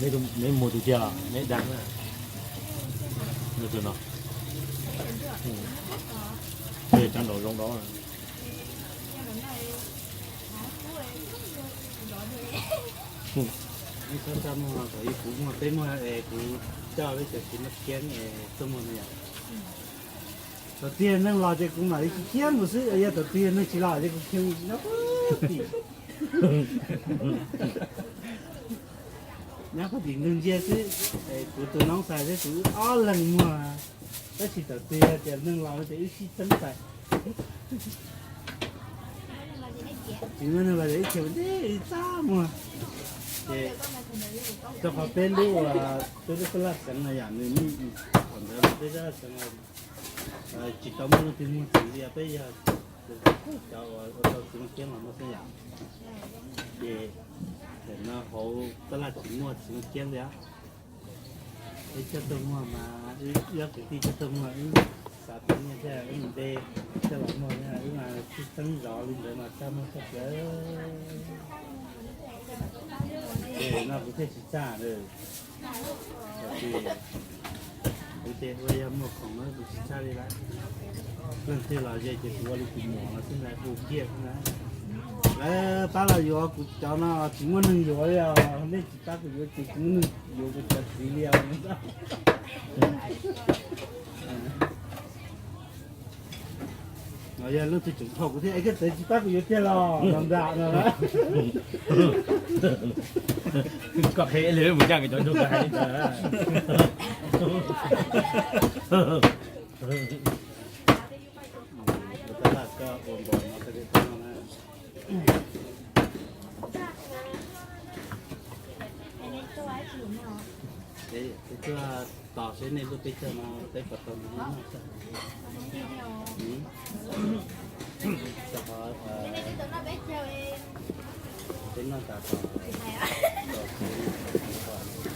Neb mus tus cia, neb dag na. Tus no, cov nraum zoov dov. Neb txhob txaj muag, kuv muag peb muag es kuv coj peb cov txiv Mab Kiab es tuaj muag no yom. Thaum twg neeg los ces kuv mam li khiav mus xwb, yog thaum twg neeg tsis los ces kuv khiav mus nyob puag tim, nyob puag tim ntug ntsia xwb. Kuv tus noob xais thiab kuv wb ob leeg muag, tab sis thaum twg yog tias neeg los ces wb sib txeeb xais. Tsis muaj neeg los ces wb khiav mus ntej wb txaj muag. Ces rau qhov peb lub, peb lub tab laj xeev no yom, nws, thaum ntawd peb tab laj xeev no tsis tau muaj leej twg muag txiv li, peb yog cov ua tau txiv Mab Kiab los muaj xwb yom. Ces thaum no hauv tab laj tsis muaj txiv Mab Kiab li. Peb coj tuaj muag mas wb ob kwv tij coj tuaj muag, wb xav tias nyiaj thiaj wb mus de coj los muag, wb mas sib txeeb zov li ntawd mas txaj muag tshaj plaws. Ces no kuv thiaj tsis txaj lawm. Kuv ces ua yog muag khoom na kuv tsis txhaj li lawm. Leej twg los ze ces kuv ua li tus muam no xwb ntag, hu kiag xwb na. Lawv pab los yuav kuv cov no tsis muaj neeg yuav li os, nej tsis pab kuv yuav ces tsis muaj neeg yuav kuv cov txiv li os. No yog leej twg tseem dhau kuv thiab es koj txawm tsis pab kuv yuav tiag los los nram no. Koj qhia li mus ncaj cov ntug hais li ntawd. Tab laj koj ua npaum no koj thiaj tau noj na. Peb tuaj tos seb nej lub peb caug no peb puas tau noj tag. Rau qhov peb noj tas tom, tom,